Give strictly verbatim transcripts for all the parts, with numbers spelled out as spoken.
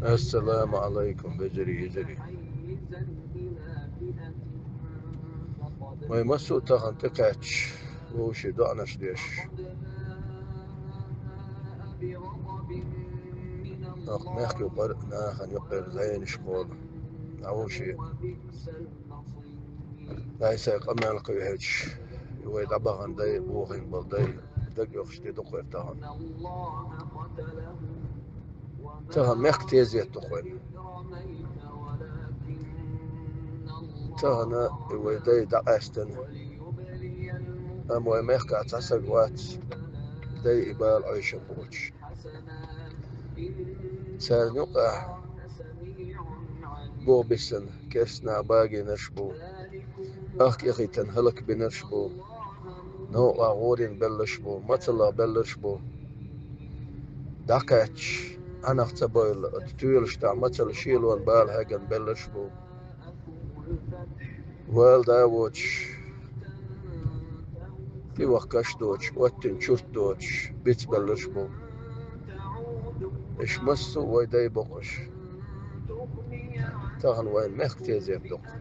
Ассаламу Ӏалайкум, вежарий, йижарий. Вай массо а тахан тӀекхаьчча, вовшийн доӀанаш деш. Акх мехка юкъара, нахана юкъара зӀенаш кхола. Вовшийн Дай сай къамаьл кхевхьача, вай дӀабахана дай, бохийна бола дай, дагайохуш де дукха вай тахан. Тахан мехка тезет дукха вайна. Тахан вай дай дӀакъаьстина. Амма вай мехкахь цхьа саг вац, дай и бала Ӏойшам боцуш. Царна юкъахь боху бисина керстанан багийнарш бу, ахкъехийтина хӀаллакбинарш бу, новкъа гӀорийна белларш бу, мацалла белларш бу. ДӀакхаьчча, Ӏанах ца бовла, оцу тоьлаштахь мацалла шелонан бала хьегна белларш бу. Вала да а воцуш, тӀевахкаш доцуш, оттина чурт доцуш, бицбелларш бу. Уьш массо а вай дай боккхуш. Тахана вайн мехка тезет дукха.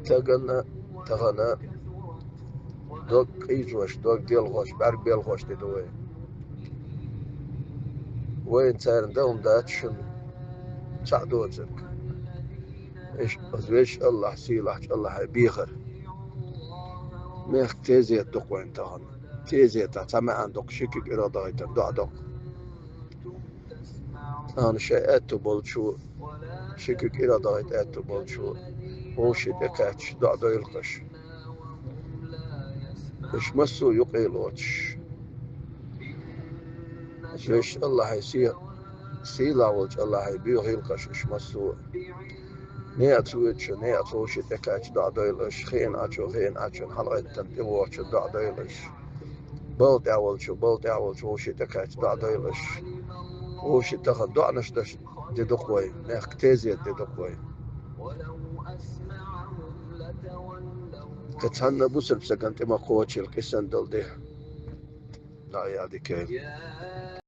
Тахана, тахана дог къийжош, дог делхош, бӀаьрг белхош де ду вай. Вайна царна дан хӀума дац шуна, цхьаъ доцург. Иштта оцу Везачу АллахӀ, сийлахьчу АллахӀан бехар. Мехка тезет дукха вайна тахана. Тезетахь цхьа маьӀна доккху, ши куьг ирх дахийтина доӀа доккху. Тахана шайн аьтту болчо, ши куьг ирх дахийта аьтту болчо, вовшийн тӀекхаьчча доӀа дойла-кх аша. Уьш массо а юкъе лоцуш. Везачу АллахӀан се-, сийлахь волчу АллахӀан боьхийла-кх аша уьш массо а. НеӀаца воьдучун, неӀаца вовшийн тӀекхаьчча доӀа дойла аша, хиъна Ӏачун, хиъна Ӏачун, хьалагӀаттина тӀевогӀучун доӀа дойла аша. Балха тӀехь волчун, балха тӀехь волчун вовшийн тӀекхаьчча доӀа дойла аша. Вовшийн тахана доӀанаш деш де дукха вай, мехка тезет де дукха вай. Кхин цхьанна бусалба стагана тӀе ма кхочийла, къийсина долу де. ДӀа а яла дика.